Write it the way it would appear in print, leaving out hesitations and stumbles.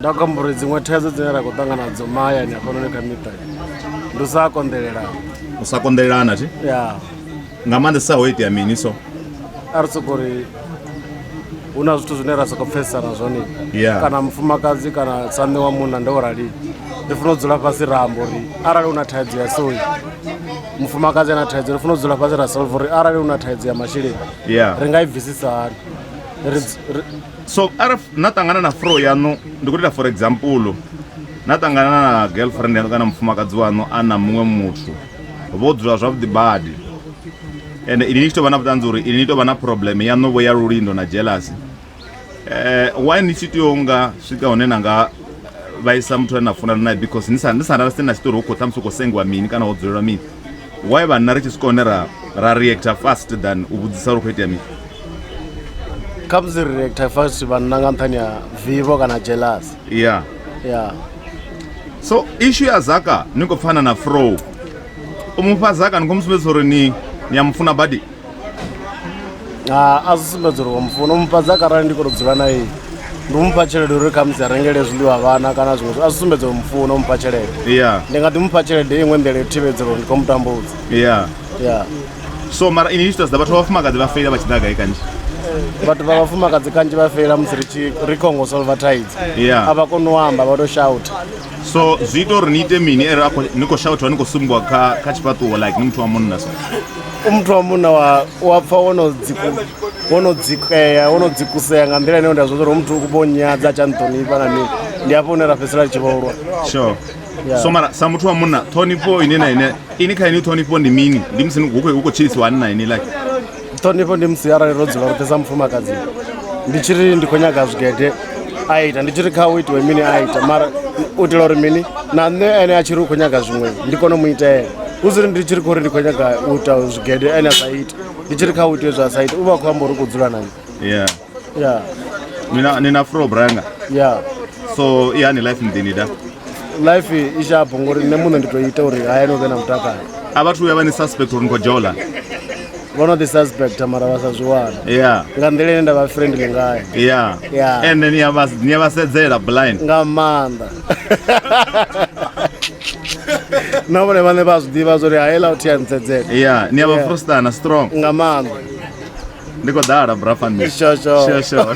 Nda khou amba uri dziṅwe thaidzo dzine ra khou ṱangana nadzo mahayani hafhanoni kha miṱa ndi u sa konḓelelana. U sa konḓelelana thi? Ya. Nga maanḓesa ho itea mini so? A ri soko ri hu na zwithu zwine ra soko pfesesana zwone Yeah. kana mufumakadzi kana sa nṋe wa munna ndo rali ri funa u dzula fhasi ra amba uri arali hu na thaidzo ya soyi mufumakadzi a na thaidzo ri funa u dzula fhasi ra solve uri arali hu na thaidzo ya masheleni Yeah. ri nga i bvisisa hani ri, ri, So arali na ṱangana na fro yaṋu ndi khou ita for example na ṱangana na girlfriend yaṋu kana mufumakadzi waṋu a na muṅwe muthu vho dzula zwavhuḓi badi ende ini ni tshi tou vha na vhuṱanzi uri ini ni tou vha na problem yaṋu vho ya lulindo na jealousy why ni tshi tea u nga swika hune na nga vhaisa muthu ane na funana naye because ni sa ni sa na na tshiṱori hu khou ṱhamusi hu khou sengiwa mini kana ho dzulelwa mini why vhanna ri tshi swika hune ra ra reactor fast than u vhudzisa uri hu khou itea mini. Khamusi ri reactor fast vhanna nga nṱhani ha vivo kana jealous. Yeah. Yeah. So issue ya Zaka ni khou pfana na Fro. U mufha Zaka ni khou mu sumbedzisa uri ni ni a mufuna badi. Ah, a zwi sumbedza uri wa mufuna u mufha Zaka arali ndi khou tou dzula naye ndi u mufha tshelede uri khamusi a rengele zwiḽiwa vhana kana zwiṅwe zwithu a zwi sumbedza uri mufuna u mufha tshelede. Yeah. Ndi nga ḓi mufha tshelede iṅwe nḓila yo thivhedzela uri ndi khou mu tambudza. Yeah. Yeah. So mara ini tshi tou vhathu vha vhafumakadzi vha feila vha tshi ḓa gai kanzhi? Vhathu vha vhafumakadzi kanzhi vha feila musi ri tshi ri khongo solva thaidzo. Yeah. A vha koni u amba vha tou shauta. So zwi ita uri ni ite mini ere ni khou shautha ni khou sumbiwa kha kha tshifhaṱuwo like ni muthu wa munna so? U muthu wa munna wa wa pfa wono dziku wono dzikea wono dzikusea nga nḓila ine nda zwa uri muthu u vho nyadza tsha nṱhonifha na mini ndi hafho hune ra fhedzisela ri tshi vho lwa. Sure. Yeah. So mara sa muthu wa munna ṱhonifho ine na ine ini kha ini ṱhonifho ndi mini ndi musi hu khou hu khou tshilisiwa hani na ini like Ṱhonifho ndi musi arali ro dzula roṱhe sa mufumakadzi ndi tshi ri ndi khou nyaga zwigede a ita ndi tshi ri kha u itiwe mini a ita mara u itela uri mini na nṋe ene a tshi ri u khou nyaga zwiṅwe ndi kone u mu itela hu si ri ndi tshi ri khou ri ndi khou nyaga u ita zwigede ene a sa ite ndi tshi ri kha u itiwe zwa sa ite u vha khou amba uri u khou dzula na nṋe. Yeah. Yeah. Nina nina fro branga. Yeah. So i hani life muḓini da? Life i sharp ngori nṋe muṋe ndi to ita uri hayani hu vhe na mutakalo. A vhathu vhuya vha ni suspect uri ni khou jola? Vho no ḓi suspect mara vha sa zwi wana. Yeah. Nga nḓila ine nda vha friendly ngayo. Yeah. Yeah. Ende ni a vha ni a vha sedzela blind. Nga maanḓa. Na vhone vhaṋe vha zwi ḓivha zwa uri heiḽa u thi a ntsedzela. Yeah, ni a vha Yeah. frustana strong. Nga maanḓa. Ndi khou ḓala bra fan. Sure, sure. Sure, sure.